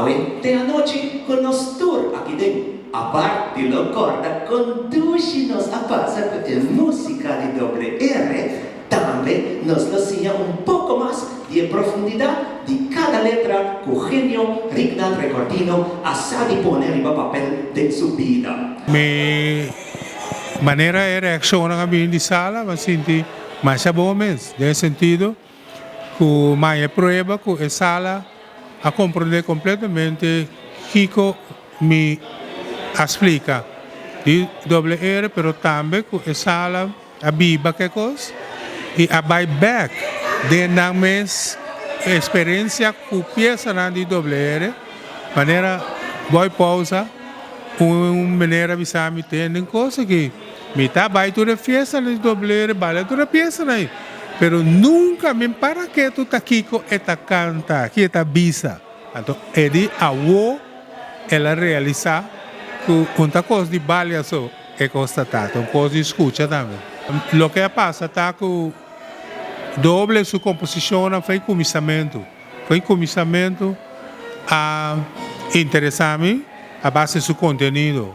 Awe te anochi ku nos tur aki den apart di lo kòrda kon dushi nos a pasa ku e músika di Doble R, tambe nos lo siña un poko mas di e profundidat di kada letra ku genio Rignald Recordino a sa di pone riba papel den su bida. Mi manera e reakshonnan a bini di sala, mi a sinti masha bon mes, den e sentido ku maya prueba ku e sala a komprondé kompletamente kiko mi a splika di doble R pero tambe ku e sala a biba ke kos i a bai bèk den nan mes eksperensia ku piesanan di doble R manera Boy Pousa un manera a bisa mi tende un kos aki. Mi ta bai tur e fiestanan di doblere, baila tur e piestanan ei, pero nunka mi para ketu ta kiko e ta kanta, ki e ta bisa. Anto e di awo el a realisá ku un ta kos di balia so e kos ta ta, ta un kos di skucha tambe. Loke a pasa ta ku doble su komposishonnan foi kuminsamentu, foi kuminsamentu a interesá mi. A base su kontenido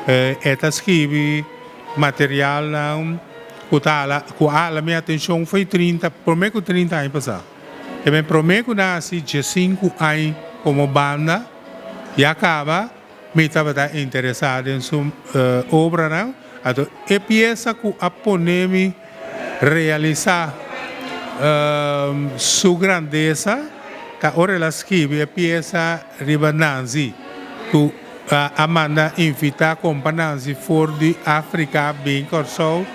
e ta skibi materialnan ku ta hala ku a hala mi atenshon fo'i trinta promé ku 30 aña pasá. E men promé ku nan hasi 15 aña komo banda ya kaba mi tabata interesá den su obranan. Anto e piesa ku a pone mi realisá su grandesa ta ora el a skibi e piesa riba Nanzi ku a manda invitá kompa Nanzi for di Afrika bin Kòrsou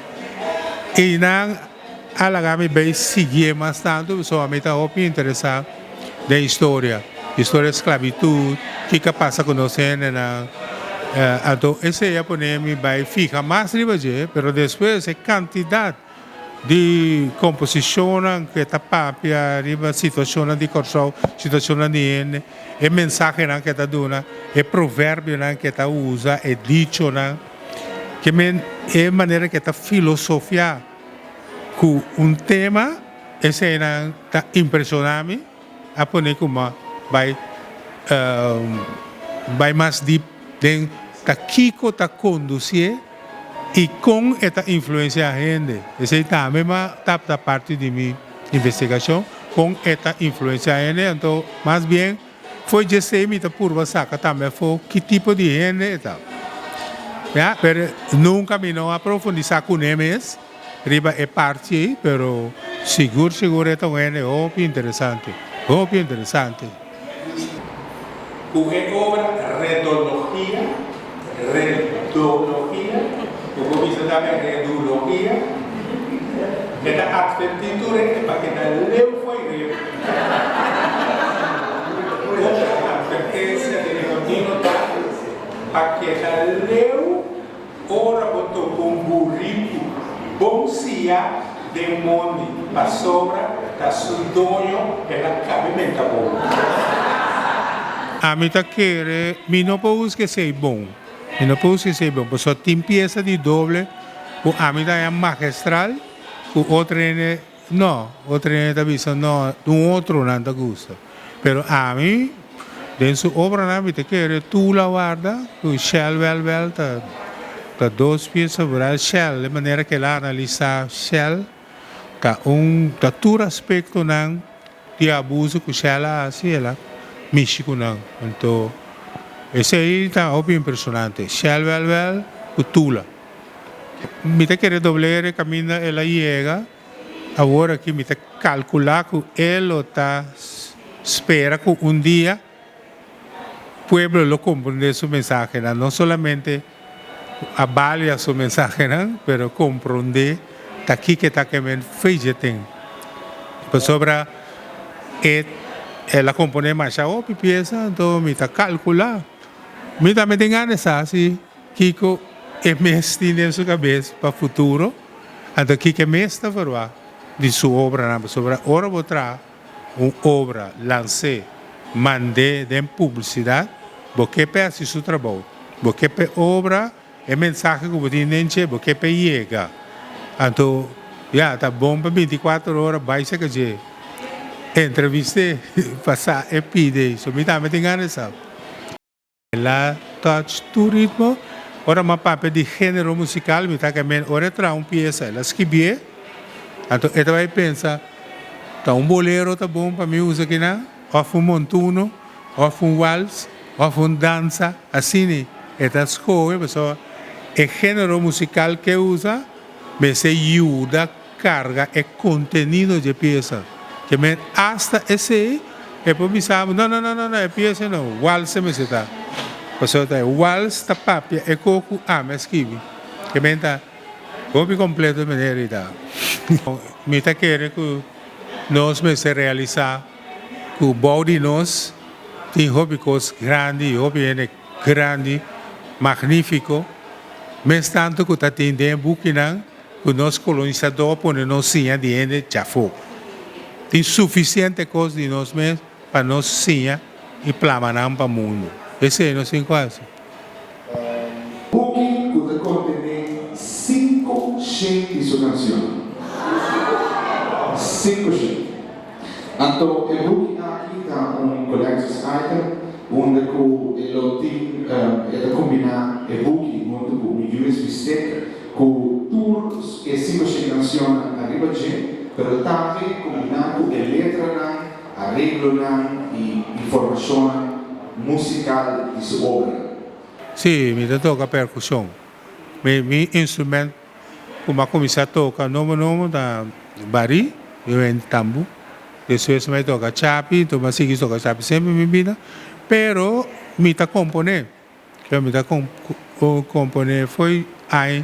i nan a laga mi bai siguié mas tantu pasobra mi ta hopi interesá den historia, historia di sklabitut, kiko a pasa ku nos hendenan. Anto esei a pone mi bai fiha mas riba dje, pero despues e kantidat di komposishonnan ku e ta papia riba situashonnan di Kòrsou, situashonnan di hende, e mensahenan ku e ta duna, e proverbionan ku e ta usa, e dichonan, ke men e manera ku e ta filosofia ku un tema, eseinan ta impreshoná mi, a pone ku mi bai bai mas dip den ta kiko ta kondusié i kon e ta influensiá hende. Esei tambe mi a tabata parti di mi investigashon, kon e ta influensiá hende. Anto mas bien fo'i djesei mi ta purba saka tambe afó ki tipo di hende e ta. Ya, pero nunka mi no a profundisá kuné mes riba e parti ei, pero sigur sigur e ta un hende hopi interesante, hopi interesante. Ku e obra Redologia, Redologia, ku bo bisa tambe Redulogia, e ta atvertí tur hende pa keda leu fo'i redu. Otro atvertensia di Nicodino ta pa keda leu ora bo topa un buriku bon siá den mondi, pasobra ta su doño el a kabe menta bo. Ami ta kere, mi no por buska esei bon, mi no por buska esei bon, pasobra tin piesa di doble ku ami ta haña magestral ku otro hende no, otro hende ta bisa no, un otro nan ta gusta. Pero ami den su obranan mi ta kere Tula Warda ku Shell Wel Wel ta ta dos piesa vooral Shell, e manera ku el a analisa Shell ta un ta tur aspektonan di abuso ku Shell a hasi el a mishi ku nan. Anto esei ta hopi impreshonante Shell Wel Wel ku Tula. Mi ta kere doblere kaminda el a yega. Awor aki mi ta kalkulá ku e lo ta spera ku un dia pueblo lo komprondé su mensahenan, no solamente a balia su mensahenan, pero komprondé ta kiko e ta ke men fe dje ten. Pasobra e el a komponé masha hopi piesa, anto mi ta kalkulá. Mi tambe tin gana di sa si kiko e mes tin den su kabes pa futuro. Anto kiko e mes ta verwagt di su obranan? Pasobra ora bo traha un obra, lans'é, mand'é den publisidat, bo ke p'e hasi su trabou. Bo ke p'e obra, e mensahe ku bo tin den dje, bo ke p'e yega. Anto, ya, ta bon pa 24 ora bai seka dje. Entrevist'é pa sa e pide. So mi tambe tin gana di sa. El a touch tur ritmo. Ora mi a papia di genero musical mi ta ke men ora e traha un piesa el a skibié anto e ta bai pensa ta un bolero ta bon pa mi usa kinan of un montuno of un wals of un dansa asini e ta skohe pasobra e genero musical ke usa mester yuda Carga e contenido dje pieza. Ke men hasta esey e por bisa bo, no, no, no, no, no, e pieza no, wals e mester ta. Pasobra ta e wals ta papia e co cu ami a skibi. Ke men ta hopi completo meneer y ta. Mi ta kere cu nos mester realisa cu bou di nos tin hopi cos grandi y hopi hende grandi, magnifico, mes tanto cu ta tin den e bukinan. Ku nos kolonisadó a pone nos siña di hende djafó. Tin sufisiente kos di nos mes pa nos siña i plama nan pa mundu. Esei nos tin ku hasi. Buki ku ta kontené 500 di su kanshonnan. 500. Anto e buki aki ta un collector's item unda ku e lo tin e ta kombiná e buki huntu ku un usb stick ku tur e 500 kanshonnan ariba dje, pero tambe kombiná ku e letranan, areglonan i informashonnan musikal di su obranan. Sí, mi ta toka perkushon. Mi instrument Ku m'a kuminsá toka nobo nobo ta barí, mi wende tambu. Despues mi a toka chapi, enton mi a sigui toka chapi semper mi bida. Pero mi ta komponé. Mi ta komponé fo'i aña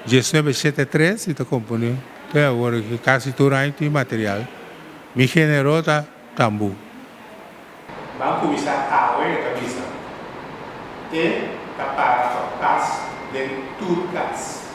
diesnuebe shete tres mi ta komponé te awor aki kasi tur aña tin material. Mi género ta tambu. Ban kuminsá awe, e ta bisa. E ta para pa pas den tur kas.